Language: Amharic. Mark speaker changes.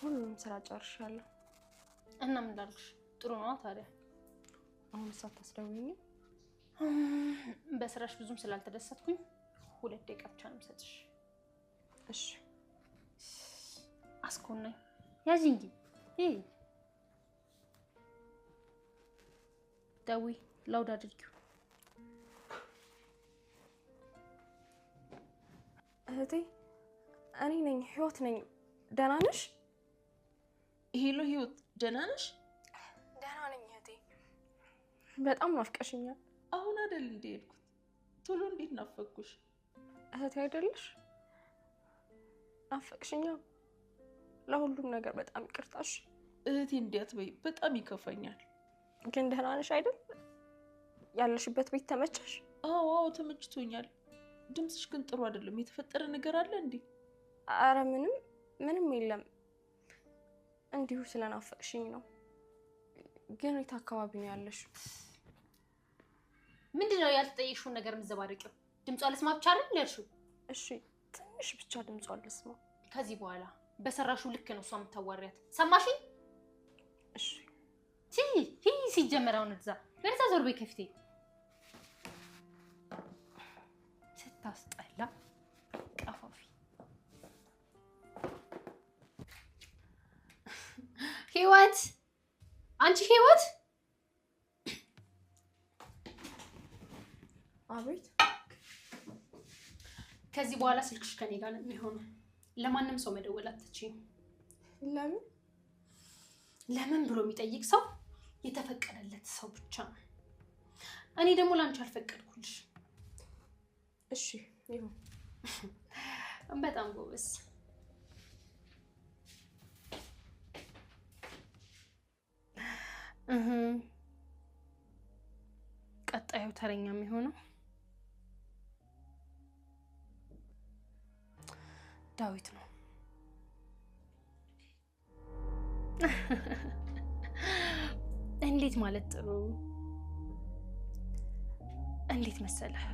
Speaker 1: ሁሉንም ስራ ጨርሻለሁ።
Speaker 2: እና ምን ላድርግሽ? ጥሩ ነዋ ታዲያ።
Speaker 1: አሁን ሳታስደውይኝ
Speaker 2: በስራሽ ብዙም ስላልተደሰትኩኝ 2 ደቂቃ ብቻ ነው የምሰጥሽ።
Speaker 1: እሺ።
Speaker 2: አስኮናኝ ያዢ እንጂ ይሄ ደውይ፣ ላውድ አድርጊው።
Speaker 1: እህቴ እኔ ነኝ፣ ህይወት ነኝ። ደህና ነሽ?
Speaker 3: Hello ህይወት፣ ደህና ነሽ?
Speaker 1: ደህና ነኝ እህቴ። በጣም ናፍቀሽኛል።
Speaker 3: አሁን አይደል እንዴ ሄድኩት? ቶሎ እንዴት ናፈቅኩሽ?
Speaker 1: እህቴ አይደለሽ? ናፈቅሽኛ። ለሁሉም ነገር በጣም ይቅርታሽ።
Speaker 3: እህቴ እንዲያት በይ፣ በጣም ይከፋኛል።
Speaker 1: ግን ደህና ነሽ አይደል? ያለሽበት ቤት ተመቸሽ?
Speaker 3: አዎ አዎ ተመችቶኛል። ድምፅሽ ግን ጥሩ አይደለም። የተፈጠረ ነገር አለ እንዴ?
Speaker 1: አረ ምንም ምንም የለም። እንዲሁ ስለናፈቅሽኝ ነው። ግን የት አካባቢ ነው ያለሽው?
Speaker 2: ምንድነው ያልተጠየቅሽውን ነገር የምትዘባርቂው? ድምጿ ልስማ ብቻ አይደል ያልሽው?
Speaker 1: እሺ ትንሽ ብቻ ድምጿ ልስማ።
Speaker 2: ከዚህ በኋላ በሰራሽው ልክ ነው እሷ የምታዋሪያት። ሰማሽኝ?
Speaker 1: እሺ።
Speaker 2: ሲጀመር አሁን እዛ ወደዛ ዞር በይ ከፊቴ። ስታስጠላ ቀፋፊ። ህይወት፣ አንቺ ህይወት።
Speaker 1: አቤት።
Speaker 2: ከዚህ በኋላ ስልክሽ ከኔ ጋር ነው የሚሆነው። ለማንም ሰው መደወል አትችይም።
Speaker 1: ለምን?
Speaker 2: ለምን ብሎ የሚጠይቅ ሰው የተፈቀደለት ሰው ብቻ ነው። እኔ ደግሞ ላንቺ አልፈቀድኩልሽ።
Speaker 1: እሺ ይሁን።
Speaker 2: በጣም ጎበዝ። ቀጣዩ ተረኛ የሚሆነው ዳዊት ነው። እንዴት ማለት ጥሩ እንዴት መሰለህ?